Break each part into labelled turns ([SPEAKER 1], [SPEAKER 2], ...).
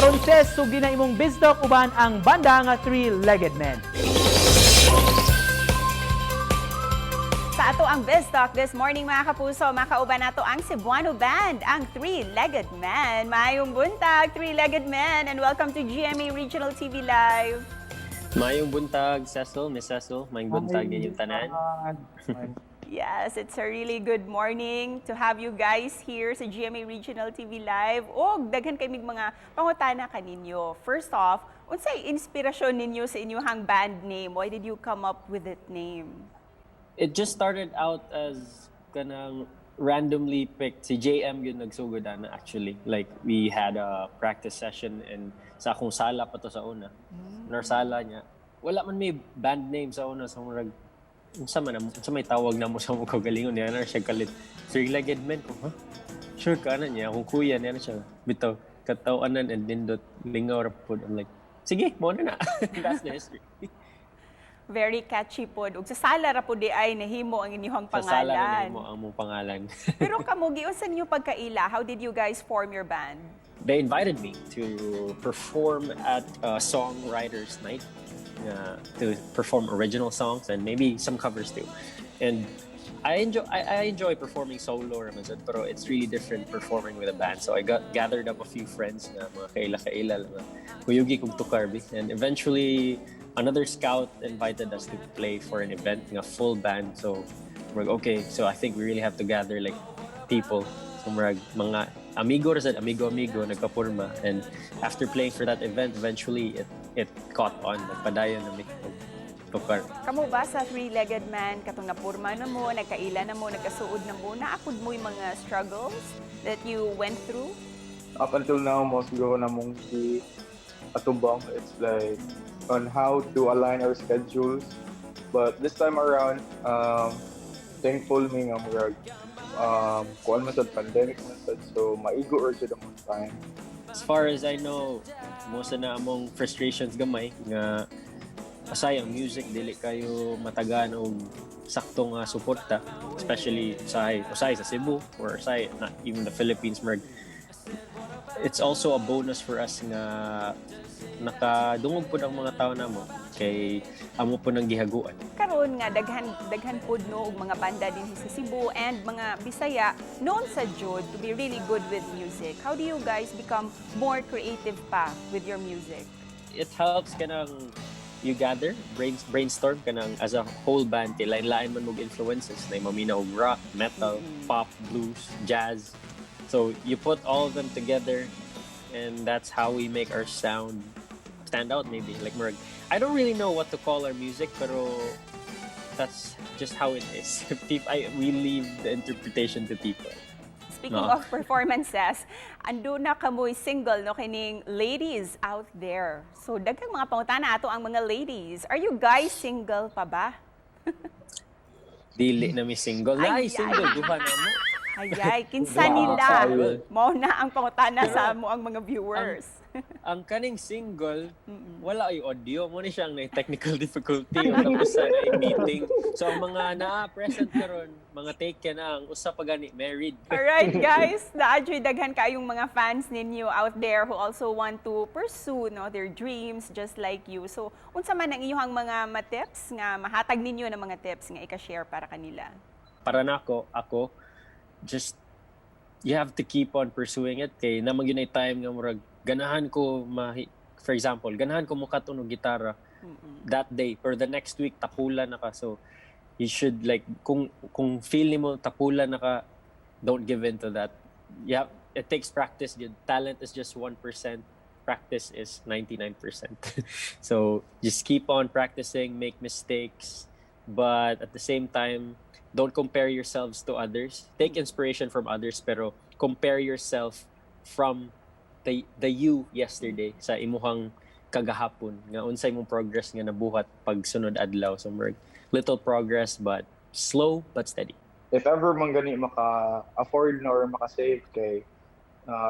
[SPEAKER 1] Karon ses, sugdi na imong Biztalk uban ang banda nga Three-Legged Men.
[SPEAKER 2] Sa ato ang Biz Talk this morning, mga kapuso, makauban nato ang Cebuano Band, ang Three-Legged Man. Maayong buntag, Three-Legged Man, and welcome to GMA Regional TV Live.
[SPEAKER 3] Maayong buntag, Cecil, Miss Cecil. Maayong buntag inyong tanan.
[SPEAKER 2] Yes, it's a really good morning to have you guys here sa GMA Regional TV Live. Og daghan kay mig mga pangutana kaninyo. First off, unsay inspirasyon ninyo sa inyong band name? Why did you come up with that name?
[SPEAKER 3] It just started out as kanang randomly picked. Si JM yun nagsugod ana actually. Like, we had a practice session and sa akong sala pa to sa una. Mm. Sala niya. Wala man may band name sa una, sa murag unsa man unsa may tawag na mo sa mo kagalingon niya na siya kalit Three-Legged Men ko, ha, sure ka na niya akong kuya niya na siya bitaw katawanan and nindot lingaw ra pud. I'm like, sige, mo na na. That's the history.
[SPEAKER 2] Very catchy pod. Ug sa sala ra pod di ay nahimo ang inyong
[SPEAKER 3] Sa sala na
[SPEAKER 2] pangalan.
[SPEAKER 3] nahimo ang mong pangalan.
[SPEAKER 2] Pero kamo, giunsa ninyo pagkaila? How did you guys form your band?
[SPEAKER 3] They invited me to perform at a songwriters night, to perform original songs and maybe some covers too. And I enjoy performing solo raman sad, pero it's really different performing with a band. So I got gathered up a few friends na mga kaila-kaila lang, kuyugi kog tukar bi. And eventually another scout invited us to play for an event nga full band. So we're like, okay, so I think we really have to gather like people. So murag mga amigo ra sad, amigo amigo nagkapurma, and after playing for that event, eventually it caught on. Nagpadayon na mi og tukar.
[SPEAKER 2] Kamo ba sa Three-Legged Man, katong napurma na mo, nagkaila na mo, nagkasuod na mo, naa pod mo yung mga struggles that you went through?
[SPEAKER 4] Up until now, most siguro na mong gi atubang. It's like on how to align our schedules. But this time around, thankful mi nga murag kuan man sad, pandemic man sad, so maigo or jud among time.
[SPEAKER 3] As far as I know, most na among frustrations gamay nga pasay ang music dili kayo matagaan og sakto nga suporta, especially sa usay sa Cebu or say not even the Philippines. Murag it's also a bonus for us nga nakadungog pud ang mga tao namo kay amo po nang gihaguan.
[SPEAKER 2] Karon nga daghan daghan pod no og mga banda din sa Cebu and mga Bisaya known sa jud to be really good with music. How do you guys become more creative pa with your music?
[SPEAKER 3] It helps kanang you gather brainstorm kanang as a whole band kay lain-lain man mog influences na maminaw og rock, metal, pop, blues, jazz. So you put all of them together and that's how we make our sound stand out maybe. Like murag, I don't really know what to call our music, pero that's just how it is. We leave the interpretation to people.
[SPEAKER 2] Speaking
[SPEAKER 3] No.
[SPEAKER 2] of performances, ando na kamoy single no kining Ladies Out There. So daghang mga pangutana ato ang mga ladies. Are you guys single pa ba?
[SPEAKER 3] Dili na mi single.
[SPEAKER 2] Ay,
[SPEAKER 3] Ay, single duha na mo.
[SPEAKER 2] Ay, ay, kinsa
[SPEAKER 4] Wow,
[SPEAKER 2] nila?
[SPEAKER 4] sayo.
[SPEAKER 2] Mao na ang pangutana sa amo ang mga viewers.
[SPEAKER 3] Ang kaning single, wala ay audio mo ni siyang na technical difficulty o tapos sa na meeting. So ang mga naa present karon, mga taken na, ang usa pa gani married.
[SPEAKER 2] Alright guys, naadyoy daghan kayong mga fans ninyo out there who also want to pursue no their dreams just like you. So, unsa man ang inyong mga ma-tips nga mahatag ninyo ng mga tips nga ika-share para kanila?
[SPEAKER 3] Para nako, ako just you have to keep on pursuing it kay naman gyud time nga murag ganahan ko ma, for example, ganahan ko mukat-on og gitara that day, or the next week tapulan na ka. So you should like kung feel nimo tapulan na ka, don't give in to that. Yeah, it takes practice gyud. Talent is just 1%, practice is 99%. So just keep on practicing, make mistakes, but at the same time, don't compare yourselves to others. Take inspiration from others, pero compare yourself from the you yesterday, sa imuhang kagahapon nga unsay imong progress nga nabuhat pag sunod adlaw. So murag little progress, but slow but steady.
[SPEAKER 4] If ever man gani maka-afford na or maka-save kay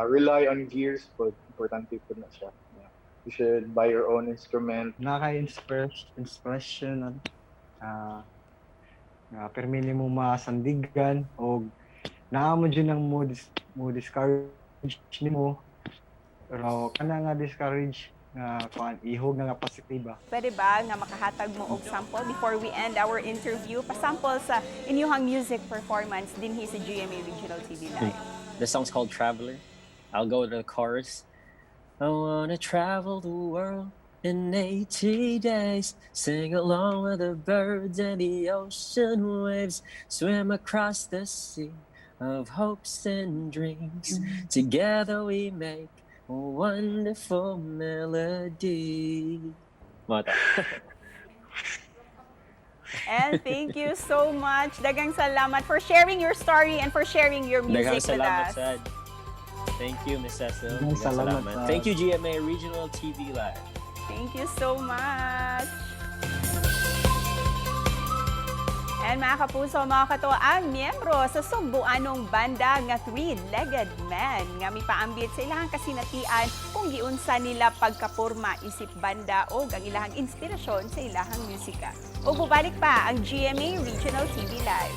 [SPEAKER 4] rely on gears po, importante po na siya. Yeah. You should buy your own instrument.
[SPEAKER 5] Naka-inspiration inspiration nga permi nimo masandigan og naa mo jud ang mo discourage nimo. Pero kana nga discourage nga kuan, ihog nga nga positive ba.
[SPEAKER 2] Pwede ba nga makahatag mo og sample before we end our interview? Pasample sa inyong music performance dinhi sa GMA Regional TV Live.
[SPEAKER 3] The song's called "Traveler." I'll go to the chorus. I wanna travel the world in 80 days. Sing along with the birds and the ocean waves. Swim across the sea of hopes and dreams. Together we make a wonderful melody. Mata.
[SPEAKER 2] And thank you so much. Daghang salamat for sharing your story and for sharing your music
[SPEAKER 3] Daghang
[SPEAKER 2] with
[SPEAKER 3] salamat,
[SPEAKER 2] us.
[SPEAKER 3] Sad. Thank you, Miss Cecil.
[SPEAKER 5] Daghang
[SPEAKER 3] Daghang
[SPEAKER 5] salamat, Sad.
[SPEAKER 3] Thank you, GMA Regional TV Live.
[SPEAKER 2] Thank you so much. And mga kapuso, mga kato, ang miyembro sa Sugbuanong banda nga Three-Legged Men nga mipaambit sa ilahang kasinatian kung giunsa nila pagkaporma isip banda o ang ilahang inspirasyon sa ilahang musika. O bubalik pa ang GMA Regional TV Live.